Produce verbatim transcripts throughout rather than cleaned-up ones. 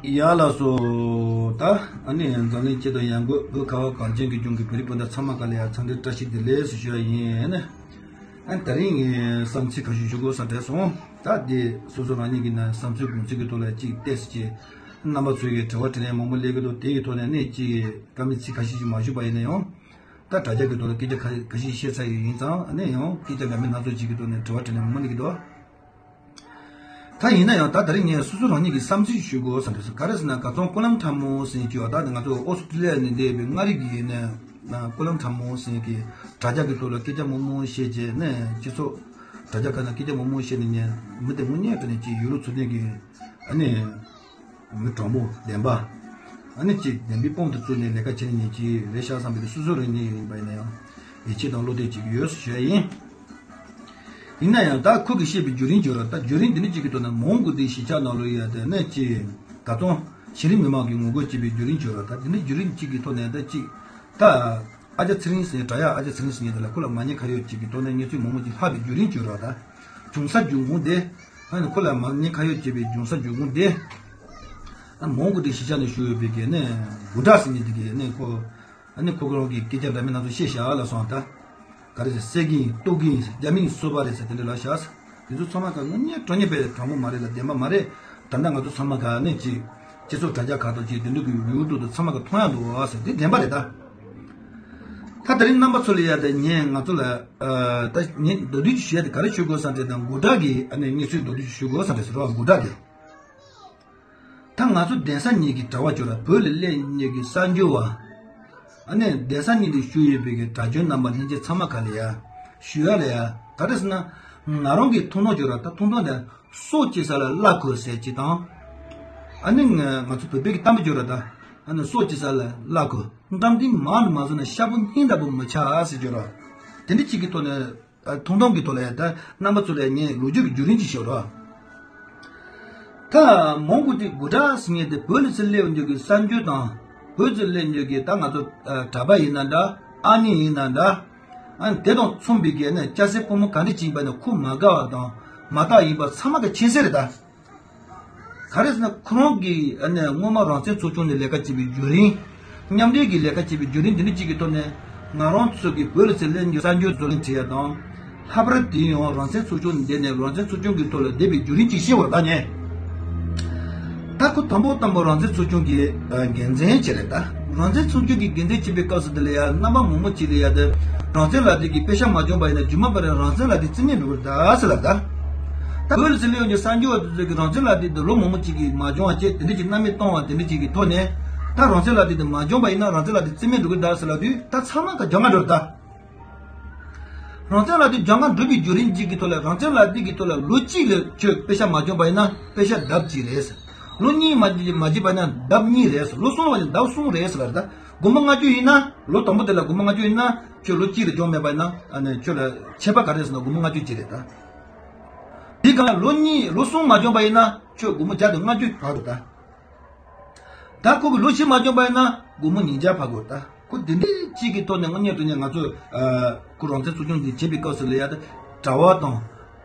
ཡ་ལགས་སོ། ད་ཨ་ནི་འཛམ་གླིང་སྤྱི་དང་ཡང་སྒོས་བོད་ཁ་བ་གངས་ཅན་གྱི་ལྗོངས་ཀྱི་བོད་རིགས་སྤུན་ཟླ་ཚང་མ་ག་ལ་ཡ་འཚམས་འདྲི་བཀྲ་ཤིས་བདེ་ལེགས་སུ་ཞུ་ཡ་ཡིན། ཨ་ད་རིང་ངས་བསམ་ཚུལ་ཁ་ཤས་ཞུ་དགོས་བསམ་དྲན་སོང་། ད་འདི་སོ་སོ་རང་ཉིད་ཀྱི་ནང་བསམ་ཚུལ་དགོངས་ཚུལ་གྱི་ཐོག་ལ་གཅིག་བལྟས་ཟེར་གྱི་རྣམ་པ་ཚོས་ཀྱི་དྲི་བ་དྲིས་ལན་མང་པོ་སླེབས་ཀྱི་འདུག་དེ་ཡི་ཐོག་ནས་ནི་གཅིག་བཀའ་མོལ་ཚིག་ཁ་ཤས་ཤིག་མ་ཞུས་པ་ཡིན་ན་ཡང་། ད་དྲ་རྒྱ་གི་ཐོག་ལ་སྐད་ཆ་ཁ་ཁ་ཤས་བཤད་ཚར་ཡོད་ཡིན་ཙང་ཨ་ནི་ཡང་སྐད་ཆ་འགའ་མི་སྣ་ཚོགས་ཅིག་གི་ཐོག་ནས་དྲི་བ་དྲིས་ལན་མང་པོ་སླེབས་ཀྱི་འདུག་ད་ཡིན་ན་ཡང་ད་ད་རིང་ངས་སོ་སོ་རང་ཉིད་ཀྱི་བསམ་ཚུལ་ཞུ་དགོས་བསམ་འདུག་ག་རེ་ཟེར་ན་ག་ཚོང་ཀོ་ལམ་ཁྲ་མོ་ཟེར་གྱི་བ་ད་ང་ཚོ་ཨོ་སི་ཀྲི་ལི་ཡ་ནས་སླེབས་པའི་མངའ་རིས་ཀྱི་ནས་ཀོ་ལམ་ཁྲ་མོ་ཟེར་གྱི་དྲ་རྒྱ་གི་ཐོག་ལ་སྐད་ཆ་མང་མང་བཤད་བྱས་ནས་སྤྱི་ཚོགས་དྲ་རྒྱ་ཁག་ནང་སྐད་ཆ་མང་མང་བཤད་ནས་ཉན་མི་དེ་དངོས་གནས་དྲང་གནས་ཀྱི་ཡུལ་ལུགས་འཚོ་རྟེན་གྱི་ཨ་ནི། མི་དྲང་པོ་བདེན་པ། ཨ་ནི་ཅིག་བདེན་པའི་དཔུང་དུ་བཙུགས་ནས་ལས་ཀ་བྱེད་མཁན་ཅིག་རེད་ཤག་བསམ་པའི་དེ་སོ་སོ་རང་ཉིད་ཡིན་པ་ཡིན་ན་ཡང་ཡིད་ཆེས་དང་བློ་གཏད་ཅིག་ཡོད་ཞུ་ཡ་ཡིན། ཡིན་ན་ཡང་ད་ཁོ་གིས་བཤད་པའི་བརྒྱུད་རིམ་བརྗོད་ར་ད་བརྒྱུད་རིམ་འདི་འདྲ་ཅིག་གི་ཐོག་ནས་མོན་གྷོ་འདི་གཞིས་ཆགས་ནང་ལོགས་ཡ་དེ་ནས་ཅིག་ག་ཚོང་གཞི་རིམ་མི་མང་གི་ངོ་རྒོལ་བྱེད་པའི་བརྒྱུད་རིམ་བརྗོད་ར་ད་འདི་འདྲ་བརྒྱུད་རིམ་ཅིག་གི་ཐོག་ནས་ད་ཅིག་ད། ཨ་ཅག་ཚེ་རིང་ཟེར་དྲ་ཡག་ཨ་ཅག་ཚེ་རིང་ཟེར་མཁན་དེ་ལ་ཁོ་ལ་མ་ཉེས་ཁ་གཡོགས་ཅིག་གི་ཐོག་ནས་གནས་ཚུལ་མང་པོ་ཅིག་ལྷག་པའི་བརྒྱུད་རིམ་བརྗོད་ར་ད། བྱུང་ས་འབྱུང་ཁུངས་དེ། ཨ་ནི་ཁོ་ལ་མ་ཉེས་ཁ་གཡོགས་བྱས་པའི་བྱུང་ས་འབྱུང་ཁུངས་དེ། ཨ་མོན་གྷོ་དེ་གཞིས་ཆགས་ནས་བཞུགས་ཡོད་པའི་གི་ནས་གུ་ཌ་ཟེར་མཁན་དེ་གི་ནས་ཁོ། ཨ་ནི་ཁོ་རང་གི་སྐད་ཆ་འདྲ་མིན་སྣ་ཚོགས་བཤད་བཞག་ལ་སོང་ད། ག་རེ་ཟེར་བསད་ཀྱིན་གཏུབ་ཀྱིན་རྒྱ་མིས་གསོད་པ་རེད་ཟེར་དེ་འདྲ་ལ་བཞག་དེ་ཚོ་ཚང་མ་ག་དངོས་གནས་དྲང་གནས་པའི་དྲང་པོ་མ་རེད་ལ་བདེན་པ་མ་རེད། ད་ལྟ་ང་ཚོ་ཚང་མ་ག་ནས་ཅིག་སྤྱི་ཚོགས་དྲ་རྒྱ་ཁག་དང་ཅིག་དེ་འདྲ་གི་ཡུལ་དུ་དང་ཚང་མ་ག་མཐོང་ཡག་འདུག་བ་ཟེར་དེ་བདེན་པ་རེད་ད། ད་དེ་རིང་རྣམ་པ་ཚོ་ལ་ཡ་དེ་ངས་ང་ཚོ་ལ་ད་ངས་མདོར་བསྡུས་ཞུ་ཡ་དེ་ག་རེ་ཞུ་དགོས་བསམ་དེ་དང་གུ་ཌ་གི་ཨ་ནི་གནས་ཚུལ་མདོར་བསྡུས་ཞུ་དགོས་བསམ་དེ་ཟེར་བ་གུ་ཌ་གི་ད་ང་ཚོ་གདན་ས་གཉིས་ཀྱི་གྲྭ་བ་ཅོ་ར་བོད་ལ་སླེབས་མཁན་གྱི་གསར་འབྱོར་བ། ཨ་ནི་གདན་ས་གཉིས་ལ་བཞུགས་ཡོད་པའི་གི་གྲྭ་བཙུན་རྣམ་པ་ལྷན་རྒྱས་ཚང་མ་ག་ལ་ཡ། ཞུ་ཡ་ལ་ཡ། ག་རེ་ཟེར་ན། ང་རང་གི་ཐུགས་སྣང་ཅོ་ར་ད་ཐུགས་སྣང་དེ་སྲོག་གཅོད་ས་ལ་གླ་དགོས་ཟེར་གྱི་དང་། ཨ་ནི་ང་ང་ཚོ་བོད་པའི་གི་གཏམ་དཔེ་ཅོ་ར་ད། ཨ་ནི་སྲོག་གཅོད་ས་ལ་གླ་དགོས། འགྲམ་སྟེང་མང་དུ་མ་བཟོ་ན་ཤ་བོ་སྙིང་ལྟ་བུ་མི་ཆགས་ཟེར་ཅོ་ར། དེ་འདྲ་གཅིག་གི་ཐོག་ནས། ཐུང་ཐུང་གི་ཐོག་ལ་ཡང་ད་རྣམ་པ་ཚོ་ལ་ངས་ལོ་རྒྱུས་ཀྱི་བརྒྱུད་རིམ་ཅིག་ཤོད་རོགས། ད་མོན་གྷོ་དེ་གུ་ཌ་ཟེར་མཁན་དེ་བོད་ལ་ཚུར་སླེབས་འཇུག་གི་གསར་འབྱོར་དང་བོད་ཚུར་སླེབས་འཇུག་གི་ད་ང་ཚོ་གྲྭ་པ་ཡིན་ན་འདྲ་ཨ་ནེ་ཡིན་ན་འདྲ་ཨ་ནི་དེ་དང་མཚུངས་པའི་གི་ནས་སྐྱ་སེར་ཕོ་མོ་ག་འདྲ་ཅིག་ཡིན་པ་ནས་ཁོ་མ་དགའ་བ་དང་མ་དག་ཡིན་པ་ཚང་མ་གི་མཁྱེན་གསལ་རེད་ད། ག་རེ་ཟེར་ན་ཁོ་རང་གིས་ཨ་ནི་སྔོན་མ་རང་བཙན་ཚོགས་ཆུང་ནས་ལས་ཀ་བྱེད་པའི་བརྒྱུད་རིམ། མཉམ་འབྲེལ་གྱི་ལས་ཀ་བྱེད་པའི་བརྒྱུད་རིམ་འདི་འདྲ་གཅིག་གི་ཐོག་ནས་ང་རང་ཚོ་གི་བོད་ལ་ཚུར་སླེབས་རྒྱུ་གསར་འབྱོར་བཟོ་ལེན་བྱེད་ཡ་དང་། ལྷག་པར་དུ་ཡང་རང་བཙན་ཚོགས་ཆུང་འདི་ནས་རང་བཙན་ཚོགས་ཆུང་གི་ཐོག་ལ་བསྡད་པའི་བརྒྱུད་རིམ་ཅིག་ཤེས་བར་ད་ཉན། ད་ཁོ་དང་པོ་དང་པོ་རང་བཙན་ཚོགས་ཆུང་གི་འགན་འཛིན་བྱས་རེད་ད། རང་བཙན་ཚོགས་ཆུང་གི་འགན་འཛིན་བྱེད་པའི་སྐབས་སུ་དེ་ལ་ཡ་རྣམ་པ་མང་པོ་ཅིག་ལ་ཡ་དེ་རང་བཙན་ལག་དེབ་ཀྱི་དཔེ་ཤག་མ་སྦྱོང་པ་ཡིན་ན་རྗེས་མ་པར་རང་བཙན་ལག་དེབ་རྩིས་མེད་འགྲོ་གི་རེད་ད་ཟེར་ལ་ད། ད་བོད་ལ་ཚུར་སླེབས་ཡོང་རྒྱུ་གསར་འབྱོར་བ་དེ་ཚོ་གི་རང་བཙན་ལག་དེབ་དེ་ལོ་མང་པོ་ཅིག་གིས་མ་སྦྱོང་བ་བྱས་དེ་འདྲ་ཅིག་སྣང་མེད་གཏོང་བ་དེ་འདྲ་ཅིག་གི་ཐོག་ནས་ད་རང་བཙན་ལག་དེབ་དེ་མ་སྦྱོང་པ་ཡིན་ན་རང་བཙན་ལག་དེབ་རྩིས་མེད་འགྲོ་གི་རེད་ད་ཟེར་ལབ་དུས་ད་ཚང་མ་ག་སྦྱང་ག་འགྲོ་རེད་ད། རང་བཙན་ལག་དེབ་སྦྱང་ག་འགྲོ་བའི་བརྒྱུད་རིམ་ཅིག་གི་ཐོག་ལ་རང་བཙན་ལག་དེབ་ཀྱི་ཐོག་ལ་ལོ་གཅིག་ལ་ཁྱོད་དཔེ་ཤག་མ་སྦྱོང་པ་ཡིན་ན་དཔེ་ཤག་ལྡབ་གཅིག་རེད། ལོ་གཉིས་མ་མ་བརྒྱབ་པ་ཡིན་ན་ལྡབ་གཉིས་རེད། ལོ་གསུམ་པ་ཡིན་ན་ལྡབ་གསུམ་རེད་ཟེར་ལ་རེད་ད། དགོངས་པ་མངའ་བཅོལ་ཡིན་ན་ལོ་དང་པོ་དེ་ལ་དགོངས་པ་མངའ་བཅོལ་ཡིན་ན་ཁྱོད་ལོ་གཅིག་ལ་སྦྱོང་མེད་པ་ཡིན་ན་ཨ་ནི་ཁྱོད་ལ་ཆད་པ་ག་རེ་ཟེར་ན་དགོངས་པ་མངའ་བཅོལ་གཅིག་རེད་ད། དེའི་སྒང་ལ་ལོ་གཉིས་ལོ་གསུམ་མ་སྦྱོང་པ་ཡིན་ན་ཁྱོད་དགོངས་པ་བརྒྱ་དང་ལྔ་བཅུ་བར་དུ་ད། ད་ཁོ་གི་ལོ་བཞི་མ་འཇོག་པ་ཡིན་ན་སྒོར་མོ་ཉིས་བརྒྱ་ཕར་དགོས་ད། ཁོ་དེ་འདྲའི་གཅིག་གི་ཐོག་ནས་དངོས་གནས་དྲང་གནས་ང་ཚོ་ཁོ་རང་བཙན་ཚོགས་ཆུང་འདི་བྱེད་པའི་སྐབས་སུ་ལ་ཡ་ད་གྲྭ་བ་དང་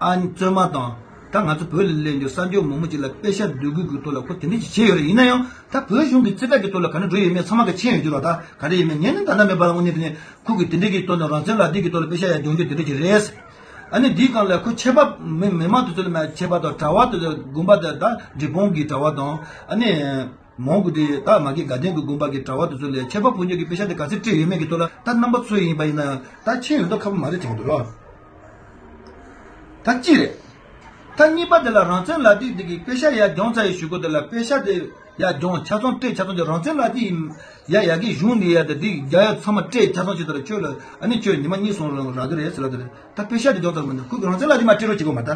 ཨ་ནི་བཙུན་མ་དང་ད་ང་ཚོ་བོད་ལ་སླེབས་འདུག་གསར་འབྱོར་མང་པོ་ཅིག་ལ་པེ་ཤ་འདོད་དགོས་ཀྱི་ཐོག་ལ་ཁོ་དེ་འདྲ་ཅིག་བྱས་ཡོད་རེད། ཡིན་ན་ཡང་ད་བོད་གཞུང་གི་རྩིས་ཁྲ་གི་ཐོག་ལ་ག་འདྲ་འགྲོ་ཡོད་མེད་ཚང་མ་ག་མཁྱེན་ཡོད་རྒྱུ་རེད་ད། ག་རེ་ཡོད་མེད་ངས་ནི་ད་ལྟ་མེད་པ་ལ་དངོས་གནས་དྲང་གནས་ཁོ་གི་དེ་འདྲ་གི་ཐོག་ནས་རང་བཙན་ལག་དེབ་ཀྱི་ཐོག་ལ་པེ་ཤ་ཡ་སྦྱོང་རྒྱུ་དེ་འདྲ་ཅིག་རེད། ཨ་ནི་འདིའི་སྒང་ལ་ཁོ་ཆད་པ་མི་མི་མང་དེ་ཚོ་ལ་མ་ཆད་པ་དང་གྲྭ་བ་དེ་ཚོ་དགོན་པ་དང་ད་འབྲས་སྤུངས་ཀྱི་གྲྭ་བ་དང་ཨ་ནི་མོན་གྷོ་དེ་ད་མ་གི་དགའ་ལྡན་གྱི་དགོན་པ་གི་གྲྭ་བ་དེ་ཚོ་ལ་ཆད་པ་ཕོག་རྒྱུ་གི་པེ་ཤ་དེ་ག་ཚོད་སྤྲད་ཡོད་མེད་ཀྱི་ཐོག་ལ་ད་རྣམ་པ་ཚོ་ཡིན་པ་ཡིན་ན་ད་མཁྱེན་ཡོད་མདོག་ཁ་པོ་མ་རེད་དྲན་གྱི་འདུག་ལ། ད་གཅིག་རེད། ད་གཉིས་པ་དེ་ལ་རང་བཙན་ལག་དེབ་དེ་གི་པེ་ཤ་ཡ་སྦྱོང་ཚར་ཡི་གཞུག་གུ་དེ་ལ་པེ་ཤ་དེ་ཡ་སྦྱོང་ཆ་ཚང་སྤྲད་ཆ་ཚང་གི་རང་བཙན་ལག་དེབ་ཡ་ཡ་གི་གཞུང་ནས་ཡ་དེ་དེ་རྒྱ་ཡ་ཚང་མ་སྤྲད་ཆ་ཚང་ཅིག་དེ་ལ་ཁྱོད་ལ་ཨ་ནི་ཁྱོད་ཉི་མ་གཉིས་གསུམ་རང་རག་གི་རེད་ཟེར་ལ་དེ་རེད། ད་པེ་ཤ་དེ་སྦྱོང་ཚར་མ་ནི་ཁོ་གི་རང་བཙན་ལག་དེབ་མ་སྤྲད་རོགས་བྱེད་དགོས་མ་ད།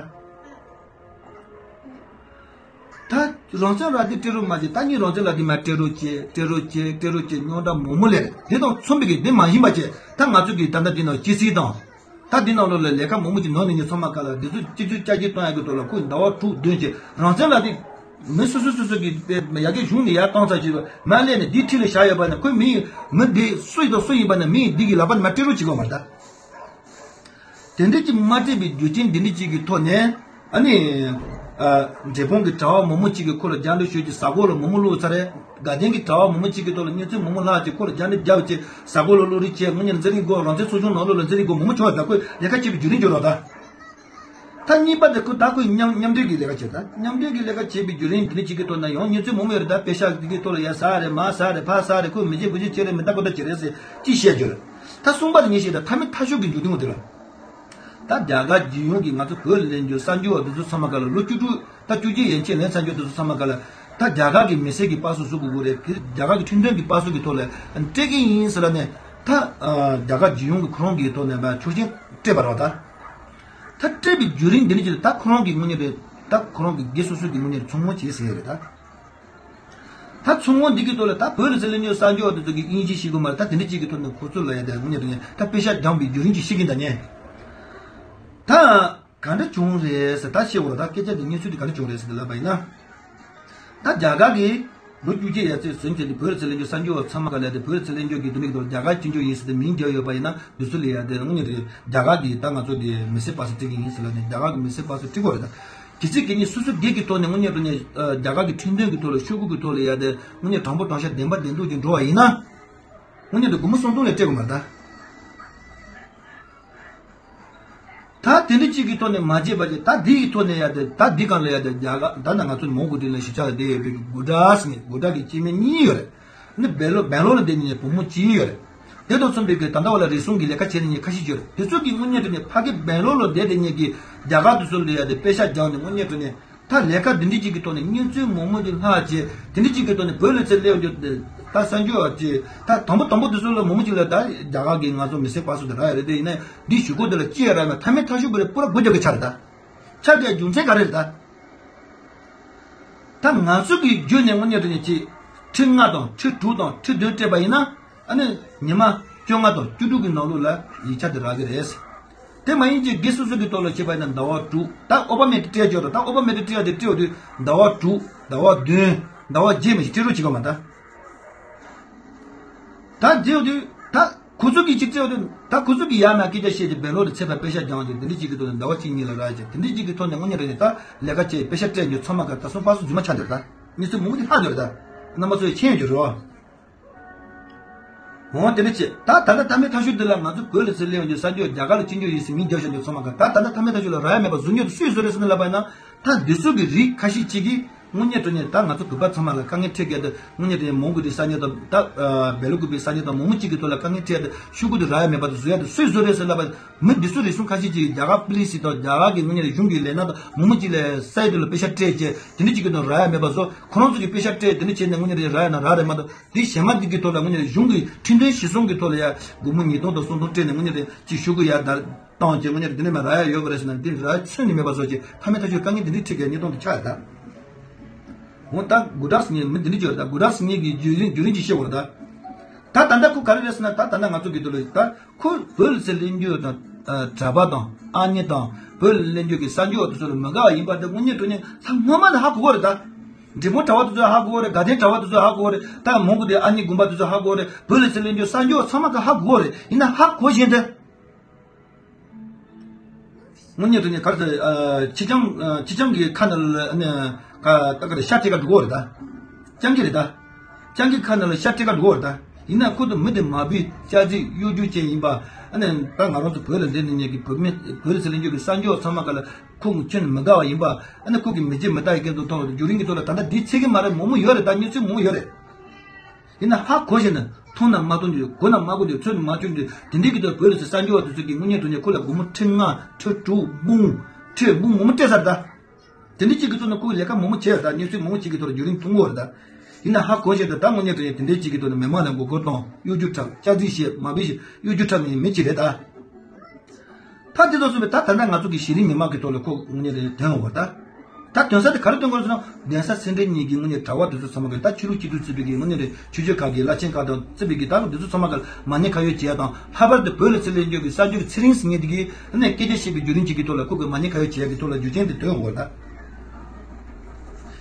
ད་རང་བཙན་ལག་དེབ་སྤྲད་རོགས་མ་བྱེད། ད་ནི་རང་བཙན་ལག་དེབ་མ་སྤྲད་རོགས་བྱེད་སྤྲད་རོགས་བྱེད་སྤྲད་རོགས་བྱེད་རྙོག་དྲ་མང་པོ་སླེབས་རེད། དེ་དང་མཚུངས་པའི་གི་དེ་མ་ཡིན་པ་བྱེད་ད་ང་ཚོ་གི་ད་ལྟ་འདི་ནང་སྤྱི་སྲིད་དང་། ད་འདི་ནང་ལོགས་ལ་ལས་ཀ་མང་པོ་ཅིག་ནོར་ནས་ཉོ་ཚང་མ་ག་ལ་འདི་ཚོ་སྤྱི་ཚོགས་བསྐྱར་ཞིབ་གཏོང་ཡག་གི་ཐོག་ལ་ཁོས་ཟླ་བ་དྲུག་བདུན་ཅིག་རང་བཙན་ལག་དེབ་མི་སོ་སོ་སོ་སོ་གི་ཡ་གི་གཞུང་ནས་ཡར་བཏང་ཚར་ཅིག་མ་སླེབས་ནས་འདི་ཁྲིད་ལ་བཞག་ཡོད་པ་ན་ཁོས་མི་མི་འདི་སུ་ཡིན་དང་སུ་ཡིན་པ་ན་མི་འདི་གི་ལག་པ་ནས་མ་སྤྲད་རོགས་བྱེད་དགོས་མ་རེད་ད། དེ་འདྲ་ཅིག་མ་སྤྲད་པའི་རྒྱུ་རྐྱེན་འདི་འདྲ་ཅིག་གི་ཐོག་ནས་ཨ་ནི། འབྲས་སྤུངས་ཀྱི་གྲྭ་བ་མོག་མོག་གཅིག་གིས་ཁོ་ལ་རྒྱག་འདོད་ཞུས་ཀྱི་གཟའ་འཁོར་ལ་མོག་མོག་བླུགས་ཚར་རེད། དགའ་ལྡན་གྱི་གྲྭ་བ་མོག་མོག་གཅིག་གི་ཐོག་ལ་བསྙེན་ཚུལ་མོག་མོག་ལྷག་ཅིག་ཁོ་ལ་རྒྱག་འདོད་རྒྱབ་ཅིག་གཟའ་འཁོར་ལ་བླུགས་རེས་བྱས། དངོས་གནས་ནི་ཛ་ནི་གོ་རང་བཙན་ཚོགས་ཆུང་ནང་ལོགས་ལ་ཛ་ནི་གོ་མོག་མོག་བྱུང་བ་ད་ཁོས་ལས་ཀ་བྱེད་པའི་བརྒྱུད་རིམ་བརྗོད་རོགས་ད། ད་གཉིས་པ་དེ་ཁོ་ད་ཁོས་མཉམ་མཉམ་འབྲེལ་གྱི་ལས་ཀ་བྱེད་ད། མཉམ་འབྲེལ་གྱི་ལས་ཀ་བྱེད་པའི་བརྒྱུད་རིམ་འདི་འདྲ་གཅིག་གི་ཐོག་ན་ཡང་བསྙེན་ཚུལ་མོག་མོག་ཡོད་རེད་ད། པེ་ཤག་འདི་གི་ཐོག་ལ་ཡ་ཟ་རེད་མ་ཟ་རེད་ཕ་ཟ་རེད། ཁོས་མི་བྱེད་བུ་བྱེད་བྱེད་རེད། མི་ད་ཁོ་ད་བྱེད་རེད་ཟེར་ཅི་བཤད་རྒྱུ་རེད། ད་གསུམ་པ་དེ་ངས་བཤད་ད་མཐའ་མའི་མཐའ་མཇུག་གི་མཇུག་སྡོམ་དེ་ལ། ད་རྒྱ་གར་རྒྱལ་ཡོངས་ཀྱི་ང་ཚོ་བོད་ལ་ལེན་རྒྱུ་གསར་འབྱོར་བ་འདི་ཚོ་ཚང་མ་ག་ལ་ལོ་བཅུ་དྲུག་ད་བཅུ་གཅིག་ཡན་ཆད་ལེན་ཚར་རྒྱུ་འདི་ཚོ་ཚང་མ་ག་ལ། ད་རྒྱ་གར་གྱི་མི་སེར་གྱི་པར་སོ་བཟོ་དགོས་ཀྱི་རེད། དེ་རྒྱ་གར་གྱི་ཁྲིམས་དོན་གྱི་པར་སོ་གི་ཐོག་ལ་སྤྲད་ཀྱི་ཡིན་ཟེར་ལབ་ནས་ད་རྒྱ་གར་རྒྱལ་ཡོངས་ཀྱི་ཁོ་རང་གི་ཐོག་ནས་ཕར་ཆོག་མཆན་སྤྲད་པ་རེད་ད། ད་སྤྲད་པའི་བརྒྱུད་རིམ་འདི་འདྲ་ཅིག་ད་ཁོ་རང་གི་དངོས་གནས་རེད། ད་ཁོ་རང་གི་སྒེར་སོ་སོ་གི་དངོས་གནས་ཚོང་ངོ་བྱས་ཟེར་ཡ་རེད་ད། ད་ཚོང་ངོ་འདི་གི་ཐོག་ལ་ད་བོད་ལ་ཚེ་ལེན་རྒྱུ་གསར་འབྱོར་བ་དེ་ཚོ་གི་དབྱིན་ཇི་ཤེས་ཀྱི་མ་རེད། ད་དེ་འདྲ་ཅིག་གི་ཐོག་ནས་ཁོ་ཚོ་ལ་ཡ་དེ་དངོས་གནས་དྲང་གནས་ད་པེ་ཤག་སྦྱངས་པའི་བརྒྱུད་རིམ་ཅིག་ཤེས་ཀྱི་འདུག་ཉན། ད་ག་འདྲ་བྱུང་རེད་ཟེར་ད་བཤད་དགོས་རེད། ད་སྐད་ཆ་འདི་གནས་ཚུལ་འདི་ག་འདྲ་བྱུང་རེད་ཟེར་ད་ལབ་པ་ཡིན་ན། ད་རྒྱ་གར་གི་ལོ་བཅུ་གཅིག་ཡར་ཚེས་ཟིན་བྱས་ཏེ་བོད་ལ་ཚེ་ལེན་རྒྱུ་གསར་འབྱོར་བ་ཚང་མ་ག་ལ་དེ་བོད་ལ་ཚེ་ལེན་རྒྱུ་གི་དེ་འདྲ་གི་ཐོག་རྒྱ་གར་སྤྱི་འབྱོར་ཡིན་ཟེར་ཏེ་མིང་རྒྱག་ཡོད་པ་ཡིན་ན་འདི་ཚོ་ལ་ཡ་དེ་དངོས་གནས་དྲང་གནས་རྒྱ་གར་གི་ད་ང་ཚོ་དེ་མི་སེར་པར་སོ་སྤྲད་ཀྱི་ཡིན་ཟེར་ལབ་ནས་རྒྱ་གར་གི་མི་སེར་པར་སོ་སྤྲད་དགོས་རེད་ད། གལ་སྲིད་གལ་སྲིད་སོ་སོ་སྒེར་གྱི་ཐོག་ནས་དངོས་གནས་དྲང་གནས་རྒྱ་གར་གྱི་ཁྲིམས་དོན་གྱི་ཐོག་ལ་ཤོག་གུ་གི་ཐོག་ལ་ཡ་དེ་དངོས་གནས་དྲང་པོ་དྲང་བཞག་བདེན་པ་བདེན་མཐུན་གྱི་འགྲོ་བ་ཡིན་ན། དངོས་གནས་དྲང་གནས་སྒོར་མོ་སུམ་སྟོང་ལས་སྤྲད་དགོས་མ་རེད་ད། ད་དེ་འདྲ་གཅིག་གི་ཐོག་ནས་མ་བརྗེད་པ་བྱས། ད་འདི་ཡི་ཐོག་ནས་ཡ་དེ་ད་འདི་གང་ལ་ཡ་དེ་རྒྱ་གར་ད་ནང་ང་ཚོ་མོན་གྷོ་དེ་ལ་གཞིས་ཆགས་ལ་བསྡད་ཡོད་པའི་གི་གྷུ་ཌ་རཱཊ་ཟེར་མཁན་གྷུ་ཌ་རཱཊ་གི་སྐྱེ་དམན་གཉིས་ཡོད་རེད། ནི་སྦེང་ལོར་སྦེང་ལོར་ལ་བསྡད་མཁན་བུ་མོ་གཅིག་ཡོད་རེད། དེ་དང་མཚུངས་པའི་གི་ད་ལྟ་བ་ལ་རེ་ཟུང་གི་ལས་ཀ་བྱེད་མཁན་ཁ་ཤས་ཡོད་རེད། དེ་ཚོ་གི་དངོས་གནས་དྲང་གནས་ཕ་གི་སྦེང་ལོར་ལ་བསྡད་བསྡད་མཁན་གི་རྒྱ་གར་དེ་ཚོ་ལ་ཡ་དེ་པེ་ཤག་སྦྱངས་ནས་དངོས་གནས་དྲང་གནས། ད་ལས་ཀ་འདི་འདྲ་གཅིག་གི་ཐོག་ནས་བསྙེན་ཚུལ་མོག་མོག་ཅིག་ལྷག་བྱས། དེ་འདྲ་གཅིག་གི་ཐོག་ནས་བོད་ལ་ཚེ་ལེན་རྒྱུ་དེ་ད་གསར་འབྱོར་བ་ཅིག་ད་དང་པོ་དང་པོ་དེ་ཚོ་ལ་མོག་མོག་ཅིག་ལ་ད་རྒྱ་གར་གྱི་ང་ཚོ་མི་སེར་པར་སོ་དེ་རག་ཡ་རེད། དེ་ཡིན་ན་འདི་གཞུག་གུ་དེ་ལ་ཅི་ཡང་རག་མེད། མཐའ་མའི་མཐའ་མཇུག་པོ་རེད། པུ་ར་སྒོ་རྒྱག་གི་ཆ་རེད་ད། ཆ་རྒྱག་རྒྱུ་མཚན་ག་རེ་རེད་ད། ད་ང་ཚོ་གི་བརྒྱུད་ནས་དངོས་གནས་དྲང་གནས་ཅིག་ཁྲི་ལྔ་དང་ཁྲི་དྲུག་དང་ཁྲི་བདུན་སྤྲད་པ་ཡིན་ན། ཨ་ནི་ཉི་མ་བཅོ་ལྔ་དང་བཅུ་དྲུག་གི་ནང་ལོགས་ལ་ཡིག་ཆ་དེ་རག་གི་རེད། དེ་མ་ཡིན་གྱི་སྒེར་སོ་སོ་གི་ཐོག་ལ་བྱས་པ་ཡིན་ན་ཟླ་བ་དྲུག་ད་ཨོ་བྷ་མས་དེ་སྤྲད་ཆོག་ད། ད་ཨོ་བྷ་མས་དེ་སྤྲད་ཡ་དེ་སྤྲད་ཡོང་དུས་ཟླ་བ་དྲུག་ཟླ་བ་བདུན་ཟླ་བ་བརྒྱད་མ་ཞིག་སྤྲད་རོགས་བྱེད་དགོས་མ་ད། ད་སྤྲད་ཡོང་དུས་ད་ཁོ་ཚོ་གིས་ཅིག་སྤྲད་ཡོང་དུས་ད་ཁོ་ཚོ་གིས་ཡར་མར་སྐད་ཆ་བཤད་ཀྱི་སྦེང་ལོར་དུ་ཚེ་ཕར་པེ་ཤག་སྦྱངས་ཀྱི་དེ་འདྲ་གཅིག་གི་ཐོག་ནས་ཟླ་བ་གཅིག་གཉིས་ལ་རག་ཅིག་དེ་འདྲ་གཅིག་གི་ཐོག་ནས་དངོས་གནས་དྲང་གནས་ད་ལས་ཀ་བྱས་པེ་ཤག་སྤྲད་རྒྱུ་ཚང་མ་ག་ད་སོང་པར་སོ་རྫུན་མ་ཆགས་འདུག་ད། མི་ཚོ་མུ་མཐུད་ལྷག་འགྲོ་རེད་ད། རྣམ་པ་ཚོས་མཁྱེན་ཡོད་རེད་བ། འོ་དེ་འདྲ་བྱས་ད་ད་ལྟ་མཐའ་མའི་མཐའ་མཇུག་འདི་ལ་ང་ཚོ་བོད་ལ་ཚེ་ལེན་ཡོང་རྒྱུ་གསར་འབྱོར་རྒྱ་གར་ལ་སྐྱེལ་རྒྱུ་ཡིན་ཟེར་མིང་རྒྱབ་བཞག་རྒྱུ་ཚང་མ་ག་ད་ད་ལྟ་མཐའ་མའི་མཐའ་མཇུག་ལ་རག་ཡ་མེད་པ་བཟོ་རྒྱུ་དེ་སུས་བཟོས་རེད་ཟེར་ན་ལབ་པ་ཡིན་ན། ད་འདི་ཚོ་གི་རིགས་ཁ་ཤས་ཅིག་གིས་དངོས་གནས་དྲང་གནས་ད་ང་ཚོ་བོད་པ་ཚང་མ་ལ་དཀའ་ངལ་འཕྲད་མཁན་དང་དངོས་གནས་དྲང་གནས་མོན་གྷོ་དེ་ས་གནས་དང་ད་སྦེལ་ཀོབ་པའི་ས་གནས་དང་མང་པོ་ཅིག་གི་ཐོག་ལ་དཀའ་ངལ་འཕྲད་དེ་ཤོག་གུ་དེ་རག་ཡ་མེད་པ་དེ་བཟོ་ཡ་དེ་སུས་བཟོས་རེད་ཟེར་ལབ་པ་མི་འདི་ཚོ་རེ་ཟུང་ཁ་ཤས་ཅིག་རྒྱ་གར་པུ་ལི་སི་དང་རྒྱ་གར་གི་དངོས་གནས་གཞུང་གི་ལས་སྣ་དང་མང་པོ་ཅིག་ལ་ས་ཡ་དེ་ལ་པེ་ཤག་སྤྲད་བྱས་དེ་འདྲ་ཅིག་གི་ཐོག་རག་ཡ་མེད་པ་བཟོ། ཁོ་རང་ཚོ་གི་པེ་ཤག་སྤྲད་དེ་འདྲ་བྱས་ནས་དངོས་གནས་རེད་རག་ཡ་ན་རག་རེད་མ་གཏོགས་དེ་གཞན་མ་འདི་གི་ཐོག་ལ་དངོས་གནས་གཞུང་གི་ཁྲིམས་དོན་གཞི་བཟུང་གི་ཐོག་ལ་ཡ་སྒོར་མོ་ཉིས་སྟོང་དང་སུམ་སྟོང་སྤྲད་ནས་དངོས་གནས་རེད་ཅིག་ཤོག་གུ་ཡར་དར་བཏང་བྱས་དངོས་གནས་རེད་དེ་འདྲ་མ་རག་ཡ་ཡོད་པ་རེད་ཟེར་ན་དེ་རག་ཚོད་ནི་མེད་པ་བཟོ་བྱས་མཐའ་མའི་མཐའ་མཇུག་དཀའ་ངལ་འདི་འདྲ་འཕྲད་མཁན་གཉིས་སྟོང་དུ་ཆགས་ཡོད་ད། འོ་ད་གྷུ་ཌ་རཱཊ་ཟེར་མཁན་མི་འདི་འདྲ་བྱས་ཡོད་ད། གྷུ་ཌ་རཱཊ་ཟེར་མཁན་གྱི་བརྒྱུད་རིམ་བརྒྱུད་རིམ་ཅིག་བཤད་དགོས་རེད་ད། ད་ད་ལྟ་ཁོ་ག་རེ་རེད་ཟེར་ན་ད་ད་ལྟ་ང་ཚོ་གི་དུས་ལ་ད་ཁོ་བོད་ལ་ཚེ་ལེན་རྒྱུ་དང་གྲྭ་པ་དང་ཨ་ནེ་དང་བོད་ལ་ལེན་རྒྱུ་གི་གསར་འབྱོར་བ་དེ་ཚོ་ལ་མི་དགའ་བ་ཡིན་པ་དེ་དངོས་གནས་དྲང་གནས་ད་སྔོན་མ་ནས་ཧ་གོ་གི་རེད་ད། འབྲས་སྤུངས་གྲྭ་པ་དེ་ཚོ་ཧ་གོ་གི་རེད། དགའ་ལྡན་གྲྭ་པ་དེ་ཚོ་ཧ་གོ་གི་རེད། ད་མོན་གྷོ་དེ་ཨ་ནེ་དགོན་པ་དེ་ཚོ་ཧ་གོ་གི་རེད། བོད་ལ་ཚེ་ལེན་རྒྱུ་གསར་འབྱོར་བ་ཚང་མ་ག་ཧ་གོ་གི་རེད། ཡིན་ན་ཧ་གོ་བཞིན་དུ། དངོས་གནས་དྲང་གནས་ག་རེ་ཟེར། ཨ། ཁྱི་སྤྱང་། ཨ། ཁྱི་སྤྱང་གི་ཁ་ནང་ལ་ཨ་ནི་ཀ་ཀ་རེ་ཤ་སྤྲད་ག་འགྲོ་གི་རེད་ད། སྤྱང་ཀི་རེད་ད། སྤྱང་ཀི་ཁ་ནང་ལ་ཤ་སྤྲད་ག་འགྲོ་གི་རེད་ད། ཡིན་ན་ཁོ་ཚོ་མི་དེ་མ་བུའི་ལྕགས་རྩིས་གཡོ་སྒྱུ་ཅན་ཡིན་པ། ཨ་ནི་ད་ང་རང་ཚོ་བོད་ལ་འདི་ནས་ཉེ་གི་བོད་མི་བོད་ལ་ཚེ་ལེན་རྒྱུ་གི་གསར་འབྱོར་ཚང་མ་ག་ལ་ཁོ་ཁྱོན་ནས་མི་དགའ་བ་ཡིན་པ། ཨ་ནི་ཁོ་གི་མི་རྗེས་མི་ལྟ་ཡི་སྐད་དུ་མཐོང་བ་དང་བརྒྱུད་རིམ་གྱི་ཐོག་ལ་ད་ལྟ་འདི་ཚེ་གི་མ་རེད། མང་པོ་ཡོད་རེད་ད། མྱི་ཚེ་མང་པོ་ཡོད་རེད། ཡིན་ན་ཧ་གོ་བཞིན་དུ་མཐོང་ན་མ་མཐོང་རྒྱུ་གོ་ན་མ་གོ་རྒྱུ་ཚོད་ན་མ་ཚོད་རྒྱུ་དེ་འདྲའི་གི་ཐོག་བོད་ལ་ཚེ་གསར་འབྱོར་བ་དེ་ཚོ་གི་དངོས་གནས་དྲང་གནས་ཁོ་ལ་སྒོར་མོ་ཁྲི་ལྔ་ཁྲི་དྲུག་འབུམ་ཁྲི་འབུམ་མང་པོ་སྤྲད་ཚར་ད། དེ་འདྲའི་གཅིག་གི་ཐོག་ནས་ཁོ་གི་ལས་ཀ་མང་པོ་བྱས་ད། མྱི་ཚེ་མང་པོ་གཅིག་གི་ཐོག་ལ་བརྒྱུད་རིམ་ཐུང་བོ་རེད་ད། ཡིན་ན་ཧ་གོ་བཞིན་དུ་ད་དངོས་གནས་དྲང་གནས་དེ་འདྲའི་གཅིག་གི་ཐོག་ནས་མི་མང་ལ་མགོ་སྐོར་གཏོང་གཡོ་སྒྱུ་འཁྲབ་ལྕགས་རྩིས་བྱེད་མ་བུ་བྱེད་གཡོ་སྒྱུ་འཁྲབ་མཁན་མི་གཅིག་རེད་ད། ད་དེ་ཚོ་སོང་བས་ད་ད་ལྟ་ང་ཚོ་གི་གཞི་རིམ་མི་མང་གི་ཐོག་ལ་ཁོ་དངོས་གནས་དྲང་གནས་དོན་ཡོང་བ་ད། ད་དོན་ས་དེ་ག་རེ་སྟོན་དགོས་ཟེར་ན་གདན་ས་སེ་འབྲས་གཉིས་ཀྱི་དངོས་གནས་གྲྭ་པ་དེ་ཚོ་ཚང་མ་གི་ད་ཆོས་ལུགས་སྤྱི་འཐུས་རྩིས་པའི་གི་དངོས་གནས་དྲང་གནས་ཆོས་སྤྱོད་ཁག་གི་བླ་ཆེན་ཁག་དང་རྩིས་པའི་གི་ད་དེ་ཚོ་ཚང་མ་ག་ལ་མ་ཎི་ཁ་ཡོད་བྱེད་ཡ་དང་ལྷག་པར་དུ་བོད་ལ་ཚེ་ལེན་རྒྱུ་གི་གསར་འགྱུར་གྱི་ཚེ་རིང་ཟེར་མཁན་དེ་གིས་དངོས་གནས་སྐད་ཆ་བཤད་པའི་བརྒྱུད་རིམ་གཅིག་གི་ཐོག་ལ་ཁོ་གི་མ་ཎི་ཁ་ཡོད་བྱེད་ཡ་གི་ཐོག་ལ་རྒྱུ་རྐྱེན་དེ་དོན་ཡོང་དགོས་ད།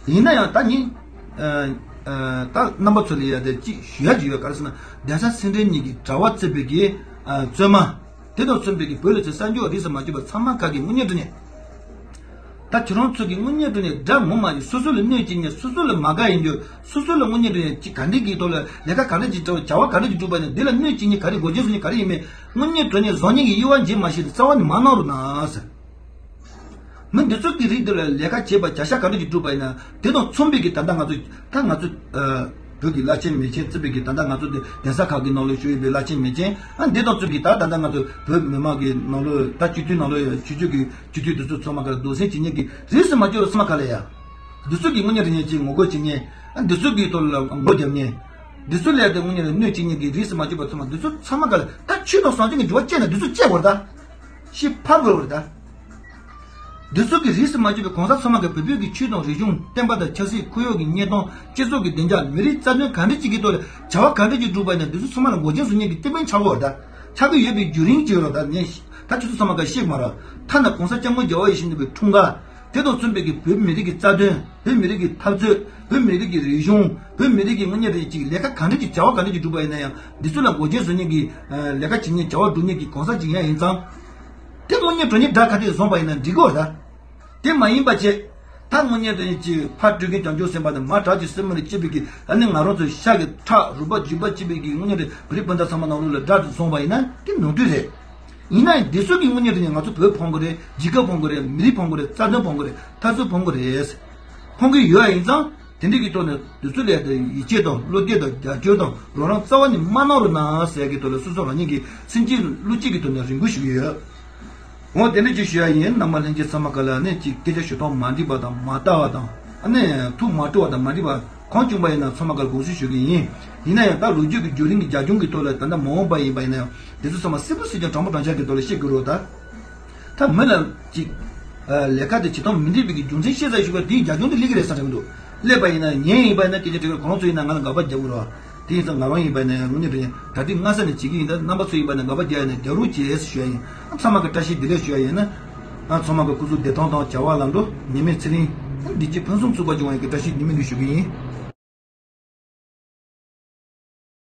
ཡིན་ན་ཡང་ད་ནི། ཨ། ཨ། ད་རྣམ་པ་ཚོ་ལ་ཡ་དེ་ཅིག་ཞུ་ཡ་ཅིག་ཡོད། ག་རེ་ཟེར་ན་གདན་ས་སེ་འབྲས་གཉིས་ཀྱི་གྲྭ་པ་རྩིས་པའི་གི། ཨ། བཙུན་མ། དེ་དང་མཚུངས་པའི་གི་བོད་ལ་ཚེ་གསར་འགྱུར་རིས་སུ་མ་ཆད་པ་ཚང་མ་ག་གི་དངོས་གནས་དྲང་གནས། ད་ཁྱོད་རང་ཚོ་གི་དངུལ་གཉེར་དྲུང་ནས་དགྲ་ངོ་མ་ཡིན། སོ་སོ་ལ་གནོད་བྱེད་མཁན། སོ་སོ་ལ་མ་དགའ་ཡིན་རྒྱུ། སོ་སོ་ལ་དངུལ་གཉེར་དྲུང་ནས་ཅི་ག་འདྲ་གི་ཐོག་ལ་ལས་ཀ་ག་འདྲ་ཅིག་བྱེད། བྱ་བ་ག་འདྲ་ཅིག་སྒྲུབ་པ་ཡིན་ན། དེ་ལ་གནོད་བྱེད་མཁན་ག་རེ། འགོག་རྐྱེན་བཟོ་མཁན་ག་རེ་ཡིན་མིན། དངུལ་གཉེར་དྲུང་ནས་བཟོ་མཁན་གྱི་དབྱེ་བ་འབྱེད་མ་ཤེས་ཏེ་རྩ་བ་ནས་མ་གནང་རོགས་གནང་ཟེར། མི་འདི་ཚོ་གི་རིགས་འདི་ལ་ལས་ཀ་བྱེད་པ། བྱ་བཞག་ག་འདྲ་ཅིག་སྒྲུབ་པ་ཡིན་ན། དེ་དང་མཚུངས་པའི་གི་ད་ལྟ་ང་ཚོ། ད་ང་ཚོ་ཨ་བོད་ཀྱི་བླ་ཆེན་མི་ཆེན་བརྩི་བའི་གི། ད་ལྟ་ང་ཚོ་འདི་གདན་ས་ཁག་གི་ནང་ལོགས་བཞུགས་ཡོད་པའི་བླ་ཆེན་མི་ཆེན། ཨ་འདི་དང་མཚུངས་ཀྱི་ད་ད་ལྟ་ང་ཚོ་བོད་མི་མང་གི་ནང་ལོགས། ད་སྤྱི་འཐུས་ནང་ལོགས་ཡོད། ཆོས་བརྒྱུད་ཀྱི་སྤྱི་འཐུས་འདི་ཚོ་ཚང་མ་ག་ལ་རྡོག་སེལ་བྱེད་མཁན་གྱི་རིས་སུ་མ་ཆད་པ་ཚང་མ་ག་ལ་ཡ། འདི་ཚོ་གི་དངུལ་གཉེར་དྲུང་ནས་ཅིག་ངོ་རྒོལ་བྱེད་མཁན། ཨ་འདི་ཚོ་གི་ཐོག་ལ་མགོ་རྒྱབ་མཁན། འདི་ཚོ་ལས་དེ་དངུལ་གཉེར་ལ་གནོད་བྱེད་མཁན་གྱི་རིས་སུ་མ་ཆད་པ་ཚང་མ། འདི་ཚོ་ཚང་མ་ག་ལ། ད་ཆོས་དང་ཟང་ཟིང་གི་འབྲེལ་བ་བཅད་ན་འདི་ཚོ་བཅད་དགོས་རེད་ད། ཤི་ཕར་དགོས་རེད་ད། འདི་ཚོ་གི་རིས་སུ་མ་ཆད་པའི་གོང་ས་ཚང་མ་གི་བོད་བོད་ཀྱི་ཆོས་དང་རིག་གཞུང་། བསྟན་པ་དང་ཆབ་སྲིད། ཁོར་ཡུག་གི་གནས་སྟངས། སྤྱི་ཚོགས་ཀྱི་བདེ་འཇགས། མི་རིགས་རྩ་དོན་ག་འདྲ་ཅིག་གི་ཐོག་ལ་བྱ་བ་ག་འདྲ་ཅིག་སྒྲུབ་པ་ཡིན་ན། འདི་ཚོ་ཚང་མ་ལ་འགོག་རྐྱེན་བཟོ་མཁན་གྱི་ཏི་པན་ཆགས་དགོས་རེད་ད། ཆགས་ཀྱི་ཡོད་པའི་བརྒྱུད་རིམ་ཅིག་ཡོད་རེད་ད། ངས་ད་ཁྱོད་ཚོ་ཚང་མ་ག་ཤེས་ཀྱི་མ་རེད། ཐ་ན་གོང་ས་སྐྱབས་མགོན་རྒྱལ་བ་ཡིད་བཞིན་ནོར་བུའི་འཁྲུངས་སྐར། དེ་དང་མཚུངས་པའི་གི་བོད་མི་རིགས་ཀྱི་རྩ་དོན། བོད་མི་རིགས་ཀྱི་འཐབ་རྩོད། བོད་མི་རིགས་ཀྱི་རིག་གཞུང་། བོད་མི་རིགས་ཀྱི་དངོས་གནས་རེད། ཅིག་ལས་ཀ་ག་འདྲ་ཅིག་བྱ་བ་ག་འདྲ་ཅིག་སྒྲུབ་པ་ཡིན་ན་ཡང་། འདི་ཚོ་ལ་འགོག་རྐྱེན་བཟོ་མཁན་གྱི་ལས་ཀ་བྱེད་མཁན། བྱ་བ་སྒྲུབ་མཁན་གྱི་གོང་ས་ཅིག་ཡང་ཡིན་ཙང་། དེ་དངུལ་གཉེར་དྲུང་ནས་དགྲ་ཁ་གཏད་བཟུང་བ་ཡིན་ན་འགྲིག་གི་རེད་ད། དེ་མ་ཡིན་པ་བྱས། ད་དངུལ་གཉེར་དྲུང་ནས་ཅིག་ཕར་སྤྲོད་མཁན་བྱང་ཆུབ་སེམས་དཔའ་དང་། མར་དགྲ་གི་སྲིན་མོ་ལ་སྐྱིད་པའི་གི། ཨ་ནི་ང་རང་ཚོའི་ཤ་གི་ཁྲག་རུས་པ་འཇིབ་པ་བྱེད་པའི་གི་དངུལ་གཉེར་དྲུང་ནས་བོད་རིགས་སྤུན་ཟླ་ཚང་མ་ནང་ལོགས་ལ་དགྲ་དེ་བཟུང་བ་ཡིན་ན་དེ་ནོར་འཁྲུལ་རེད། ཡིན་ན་ཡང་འདི་ཚོ་གི་དངུལ་གཉེར་དྲུང་ནས་ང་ཚོ་བོད་ཕོངས་གི་རེད། རྒྱལ་ཁབ་ཕོངས་གི་རེད། མི་རིགས་ཕོངས་གི་རེད། རྩ་དོན་ཕོངས་གི་རེད། འཐབ་རྩོད་ཕོངས་གི་རེད། ཕོངས་གི་ཡོད་ཡིན་ཙང་། དེ་འདྲ་གི་ཐོག་ནས་འདི་ཚོ་ལ་ཡིད་ཆེས་དང་བློ་གཏད་དང་རྒྱབ་སྐྱོར་དང་རོགས་རམ་རྩ་བ་ནས་མ་གནང་རོགས་གནང་ཟེར་གི་ཐོག་ལ། སོ་སོ་རང་ཉིད་ཀྱི་སེམས་ཀྱི་བློ་གཅིག་གི་ཐོག་ནས་རེ་སྐུལ་ཞུ་གི་ཡོད། འོ་དེ་འདྲ་ཅིག་ཞུ་ཡ་ཡིན། རྣམ་པ་ལྷན་རྒྱས་ཚང་མ་ག་ལ་ནས་ཅིག་སྐད་ཆ་ཞུ་སྟངས་མ་འགྲིག་པ་དང་། མ་ལྟ་བ་དང་། ཨ་ནི་ཐུགས་མ་སྤྲོ་བ་དང་། མ་འགྲིག་པ་གང་བྱུང་བ་ཡིན་ན་ཚང་མ་ག་ལ་དགོངས་ཞུ་ཞུ་གི་ཡིན། ཡིན་ན་ཡང་ད་ལོ་རྒྱུས་ཀྱི་བརྒྱུད་རིམ་གྱི་རྒྱབ་ལྗོངས་ཀྱི་ཐོག་ལ། ད་ལྟ་མ་འོངས་པ་ཡིན་པ་ཡིན་ན་ཡང་དེ་ཚོ་ཚང་མ་སིལ་བུ་སིལ་ཀྱང་གྲང་མོ་གྲང་འཇགས་ཀྱི་ཐོག་ལ་བཤད་དགོས་རེད་ད། ད་མི་ལ་ཅིག་ལས་ཀ་དེ་བྱེད་སྟངས་མི་འགྲིག་པའི་གི་རྒྱུ་མཚན་ཤེས་ཚར་ཞུ་བ་དེའི་རྒྱབ་ལྗོངས་དེ་སླེབས་ཀྱི་རེད་བསམ་གྱི་འདུག། སླེབས་པ་ཡིན་ན། ངས་ཡིན་པ་ཡིན་ན་སྐད་ཆ་དྲི་བ་གང་ཚོ་ཡིན་ན་ང་ལ་དགག་པ་རྒྱག་དགོས་རེད་བ། དེ་ཡིན་ཙང་ང་རང་ཡིན་པ་ཡིན་ན་ཡང་དངོས་གནས་དྲང་གནས་ད་ལྟའི་སྔ་ས་ནས་བྱེད་ཀྱི་ཡིན། ད་རྣམ་པ་ཚོ་ཡིན་པ་ཡིན་ན་དགག་པ་རྒྱག་ཡ་ན་རྒྱག་རོགས་བྱེད་ཞུ་ཡ་ཡིན། ཚང་མ་གི་བཀྲ་ཤིས་བདེ་ལེགས་ཞུ་ཡ་ཡིན་ན། ཚང་མ་གི་སྐུ་གཟུགས་བདེ་ཐང་དང་བྱ་བ་ལམ་འགྲོ། ཉི་མའི་ཚེ་རིང་། བདེ་སྐྱིད་ཕུན་སུམ་ཚོགས་པ་འབྱུང་བའི་གི་བཀྲ་ཤིས་སྨོན་ལམ་ཞུ་གི་ཡིན།